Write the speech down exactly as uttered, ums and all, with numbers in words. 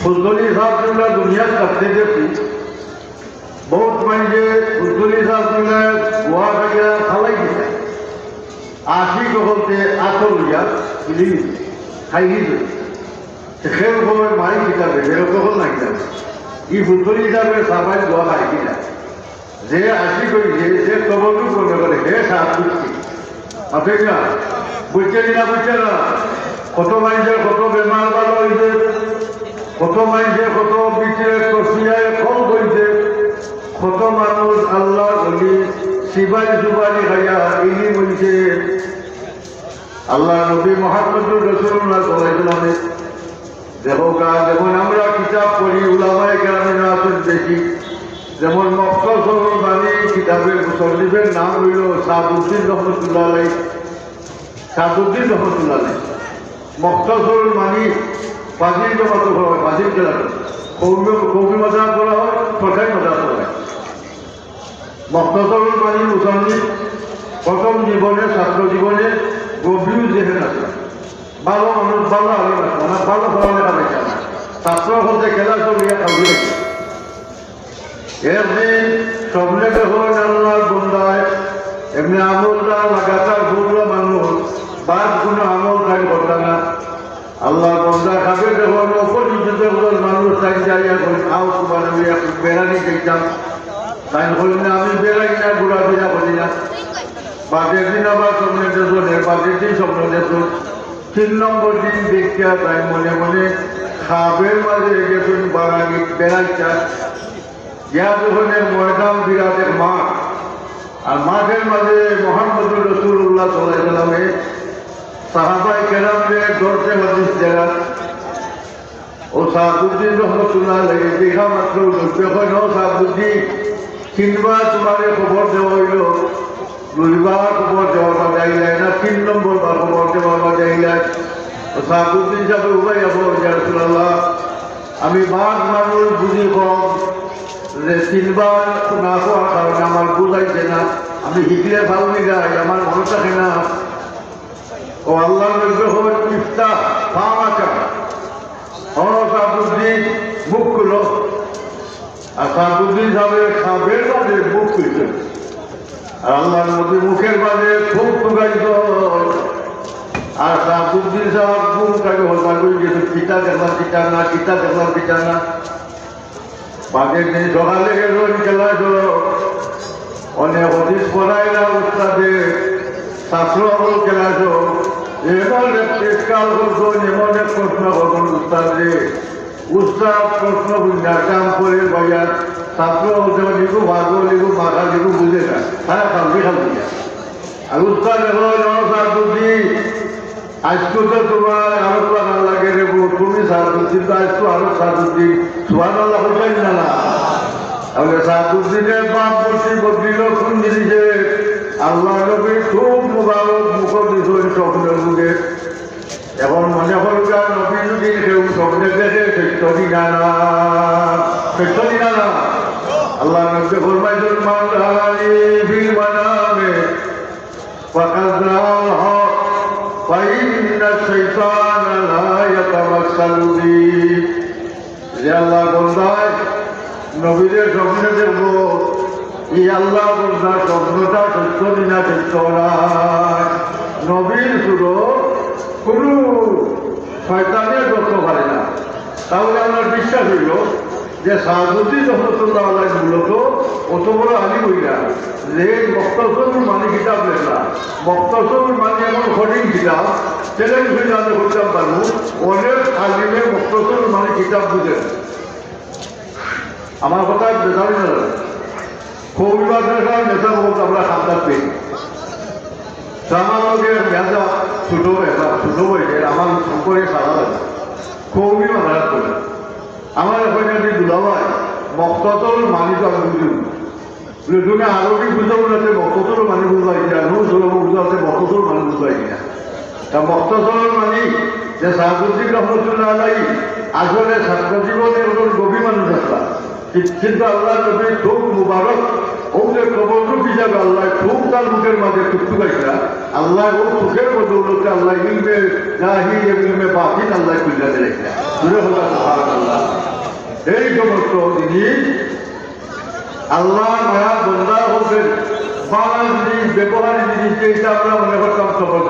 ফুলতলি ছাহেব কিবলা দুনিয়াত থাকতে দেখছি, বউত মাইনষে ফুলতলি ছাহেব কিবলারে গুয়া খাইয়া ফালাই দিছে। আশিক অকলতে আতর লইয়া গিলি নিছে, খাই নিছে। তে কেউ কয় মারি কিতা বে, বেরো কখন লাগি না। ই ফুলতলি ছাহেবর ছাবায় গুয়া খায় কিনা? যে আশিক অইছে, যে তবজ্জু করবে বলে, হে সাত বুঝছি। মাতইন না? বুঝছইন না, বুঝছইন না? কত মাইনষর কত বেমার ভালা অইছে, কত মাইনষর কত ভিতরে তসবিহায় কলব অইছে, কত মানুষ আল্লার ওলি সিবাই সুবাই খাইয়া ইলিম অইছে। আল্লার নবী মুহাম্মদুর রাসূলুল্লাহ সাল্লাল্লাহু আলাইহি ওয়াসাল্লামে দেখউক্কা, যেমন আমরা কিতাব পড়ি, উলামায়ে কেরামের আছেন দেখি, যেমন মুখতাসরুল মানি কিতাবের মুসন্নিফের নাম অইলো সাদউদ্দিন রহমতুল্লাহ আলাইহি। সাদউদ্দিন রহমতুল্লাহ আলাইহি। মুখতাসরুল মানি ফাজিল জমাতো পড়া হয়, ফাজিল কেরাত। কওমি, কওমি মাদ্রাসাত পড়া হয়, সরকারি মাদ্রাসাত পড়া হয়। মুখতাসরুল মানির মুসন্নিফ প্রথম জীবনে, ছাত্র জীবনে গভীর জেহেন আছে। ভালা মানুষ, ভালা আলিম আছে, মানে ভালা পড়ালেখা পাইছে না। ছাত্র অকলতে কেলাসো লইয়া খাওয়াই রাখছে। একদিন স্বপ্নে দেখইন আল্লার বন্দায়, এমনে আমলদার লাগাতার বুড়া মানুষ, বাদ কুনু আমল তাইন করতা না। আল্লার বন্দা খাবে দেখইন, অপরিচিত একজন মানুষ তাইন যাইয়া কইন, "আও, তুমারে আমি একটু বেড়ানি যাইতাম।" তাইন কইন, "না, আমি বেড়াই না, ঘুরাফিরা করি না।" বাদের দিন আবার স্বপ্নে দেখইন, এর বাদের দিন স্বপ্নে দেখইন। তিন নম্বর দিন দেখিয়া তাইন মনে মনে খাবের মাঝে গেছইন বাড়ানি বেড়াইতা। গিয়া দেখইন এক ময়দান, বিরাট এক মাঠ। আর মাঠের মাঝে মুহাম্মদুর রাসূলুল্লাহ সাল্লাল্লাহু আলাইহি ওয়াসাল্লামে সাহাবায়ে কেরামরে ধরতে হাদিস দেরা। ও সাদউদ্দিন রহমতুল্লাহ আলাইহি দেখা মাত্র উঠে কইন, "ও সাদউদ্দিন, তিনবার তুমারে খবর দেওয়া অইলো, দুইবার খবর দেওয়ার মাঝে আইলায় না, তিন নম্বর বার খবর দেওয়ার মাঝে আইলায়।" ও সাদউদ্দিন সাহেব উবাই আবু, "ইয়া রাসূলুল্লাহ, আমি বাদ মানুষ বুঝি কম, যে তিনবার না কওয়ার কারণে আমার বুঝাইছে না, আমি হিকলে ফাউলি যাই, আমার মনে থাকে না।" ও আল্লার নবী কইন, "ইফতাহ ফামাকা।" ও সাদউদ্দিন, মুখ খুলো। আর সাদউদ্দিন সাহেবের খাবের মাঝে মুখ খুলছে। আর আল্লার নবী মুখের মাঝে থুক থুকাইছে। আর সাদউদ্দিন সাহেব ঘুম থাকি হতাশ অই গেছে, কিতা দেখলাম কিতা না, কিতা দেখলাম কিতা না। বাদের দিন সকালে গেছইন কেলাসো, অনেক হাদিস পড়াইলা উস্তাদে, ছাত্র অকল কেলাসো, এমন এক ইশকাল করছইন, এমন এক প্রশ্ন করছইন উস্তাদরে। উস্তাদ প্রশ্ন বুঝা কাম করে বইয়া, ছাত্র অকল যেমন ইগু ভাগো, ইগু মাখা, ইগু বুঝে না, তারা খালি খালি। আর উস্তাদে কইন, "ও সাদউদ্দিন, আইজকু তো তুমার আরক লাখান লাগে রে বা, তুমি সাদউদ্দিন তো আইজকু আরক সাদউদ্দিন।" সুবহানাল্লাহ কইছইন না, না? তাইলে সাদউদ্দিনের বাপ মুর্শিদ বদলিল কুন জিনিসে? আল্লার নবীর থুক মুবারক মুখো দিছইন স্বপ্নের যুগে। এখন মনে করউক্কা নবী যদি কেউ স্বপ্নে দেখে, সত্য নি না, না? সত্য নি না, না? আল্লার নবী ফরমাইছইন, "মান রাআনি ফিল মানামি ফাকাদ রাআল হক, ফাইন্নাশ শাইতানা লা ইয়াতামাসসালু বি।" যে আল্লার বন্দায় নবীরে স্বপ্নে দেখবো, ই আল্লার বন্দার স্বপ্নটা সত্য নি না সত্য নায়। নবীর সুরত কুনু শয়তানে ধরতে পারে না। তাইলে আমরার বিশ্বাস অইলো যে সাদউদ্দিন রহমতুল্লাহ আলাইহি মূলত অত বড় আলিম অইলা যে মুখতাসরুল মানি কিতাব লেখলা। মুখতাসরুল মানি এমন কঠিন কিতাব, চ্যালেঞ্জ অইলে আমি করতাম পারমু, অনেক আলিমে মুখতাসরুল মানি কিতাব বুঝে না। আমার কথা বেজার না লাগে। কওমি মাদ্রাসার মেসাব অকল আমরা খান্দাত পেয়ে। তো আমার লগে এক মেসাব, ছোট মেসাব, ছোট বয়সে আমার সম্পর্কে সারা লাগে। কওমি মাদ্রাসা করে। আমার এখন যদি দুলাভাই, মুখতাসরুল মানি তো আমি বুঝি না। বলে, "তুমি আরবি বুঝাও না, তে মুখতাসরুল মানি বুঝাই দিয়া, নুন সুলভ বুঝাও, তে মুখতাসরুল মানি বুঝাই দিয়া।" তা মুখতাসরুল মানি যে সাদউদ্দিন রহমতুল্লাহ আলাইহি আসলে ছাত্র জীবনে একজন কবি মানুষ আছলা। কি-, কিন্তু আল্লার নবীর থুক মুবারক, অউ যে কবর রূপ হিসাবে আল্লায় থুক তার মুখের মাঝে টুকটুকাইছলা, আল্লায় অউ থুকের বদৌলতে আল্লায় ইলমে জাহির এবং ইলমে বাতিন আল্লায় খুলিয়া দিলাইছলা। জোরে কও না সুবহানাল্লাহ। জিনিস, আল্লাহর মায়ার বন্দা অকলর ভালা জিনিস, ব্যবহারিক জিনিস, যেটা আমরা মনে করতাম সহজ।